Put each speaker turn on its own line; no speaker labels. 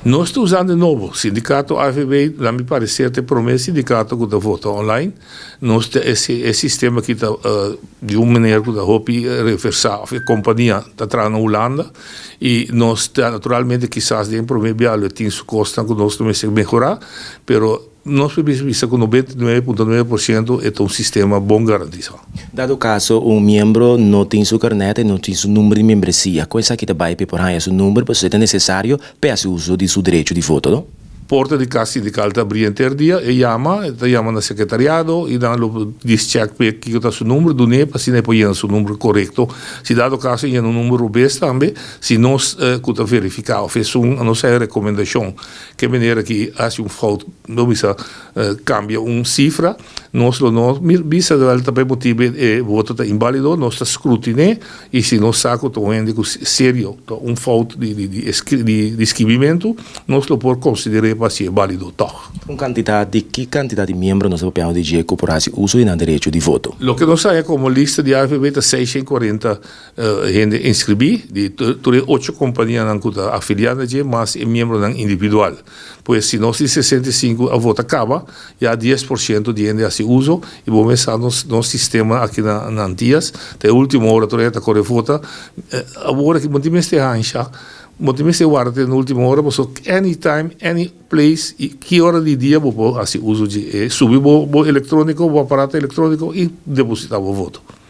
Nos ta usando nobo. Sindikato AFB, na mi pareser, ta e promé sindikato ku ta vota online. Nos ta e sistema aki ta di un manera ku ta hopi reversá, òf e kompania ta traha na Hulanda i nos ta naturalmente kisas den promé bia lo tin su kosnan ku nos lo mester mehorá, pero nos por bisa ku 99.9% e ta un sistema bon garantisá.
Dado kaso un miembro no tin su karnèt i no tin su number di membresia, kon esaki ta bai p'e por haña su number pasobra e ta nesesario p'e hasi uso di su derecho di voto, no?
Porta di kas sindikal ta abrí henter dia, e yama, e ta yama na sekretariado i nan lo dis chèk p'e kiko ta su number, dun'é pa asina e por yena su number korekto. Si dado kaso e yena un number robes tambe, si nos ku ta verifiká òf esun a nos haña rekomendashon Ke manera ki hasi un fout, no bisa kambia un sifra, nos lo no bisa wel ta pa e motibu e voto ta inbalido, nos ta scrutiné y si nos sa cu ta un hende cu serio ta un fout di skibimentu, nos lo por consider'é pa hasié balido tog.
Un kantidat di ki kantidat di miembro nos ta papiando di dje ku por hasi uso di nan derecho di voto?
Loke nos haña komo lista di AFB ta 640 Hende inskribí di tur e ocho kompanianan ku ta afiliá na dje mas e miembronan individual. Pues si nos di 65 a vota kaba, ya 10% di hende hasi uso i bo mes sa nos nos sistema aki na na Antias ta e ultimo ora tur hende ta kore vota. Awor aki bo no tin mester hansha, bo no tin mester warda te na ultimo ora pasobra anytime, any place i ki ora di dia bo por hasi uso dje e subi bo bo elektroniko, bo aparato elektroniko i depositá bo voto.